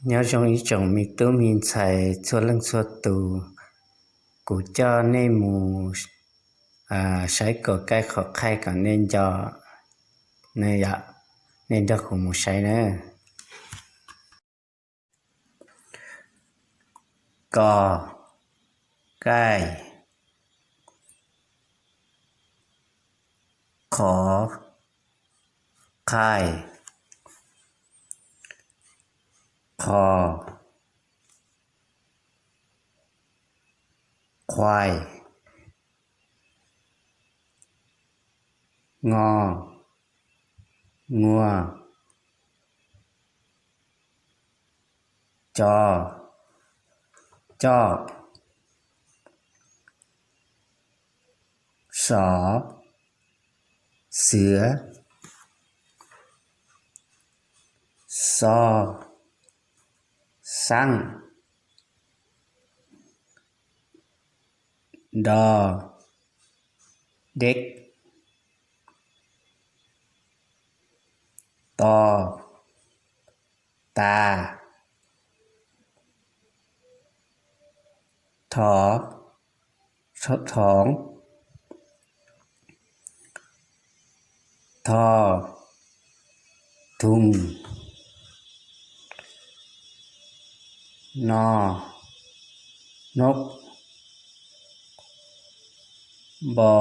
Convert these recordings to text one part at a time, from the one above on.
Nyob zoo ib tsoom me tub me ntxhais txhua leej txhua tus, kuv coj nej mus saib kaum kaij qhov qhaij kom nej nco ne yom. Nej nrog kuv mus saib nawb. Ko, kaij, qhov, qhaij, qho, qhuaij, ngo, nguag, co, coj, sov, xiav, xo, xaaj, do, deb, to, tas, tho, thoov, tho, thoo, no, nub, npo,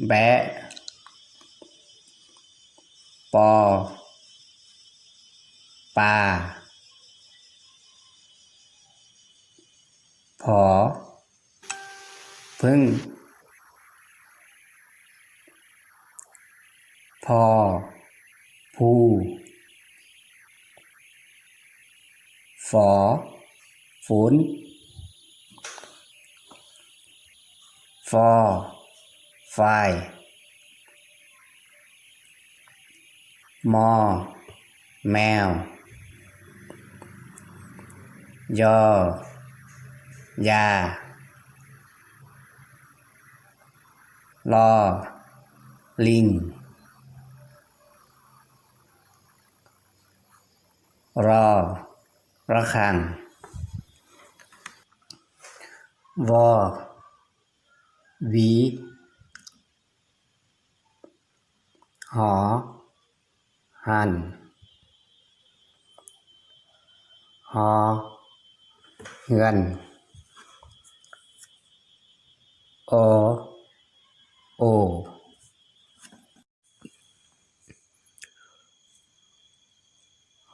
npab, po, pa, phov, pheej, pho, phu, fov, fun, fo, fais, mo, mèo, yo, ya, lo, lis, ro, rab khaj, vo, viv, ho, haj, ho, haj, o, os,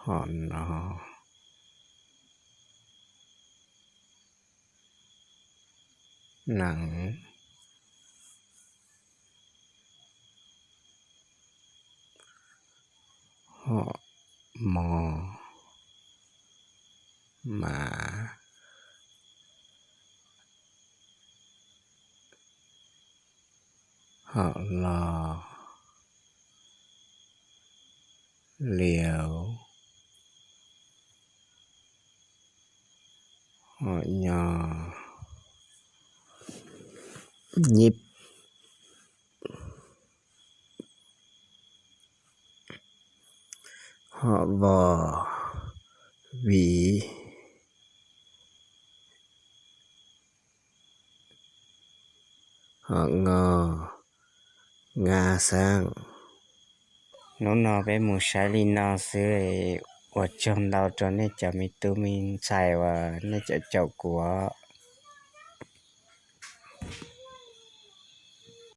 ho, no, nees, ho, mo, mas, ho, lo, liaus, ho, nyo, nyib, ho, vo, viv, ho, ngo, nga, xaab. Hnub no peb mus saib li no xwb, ua tsaug ntau rau nej cov me tub me ntxhais uas nej cov caum kuv.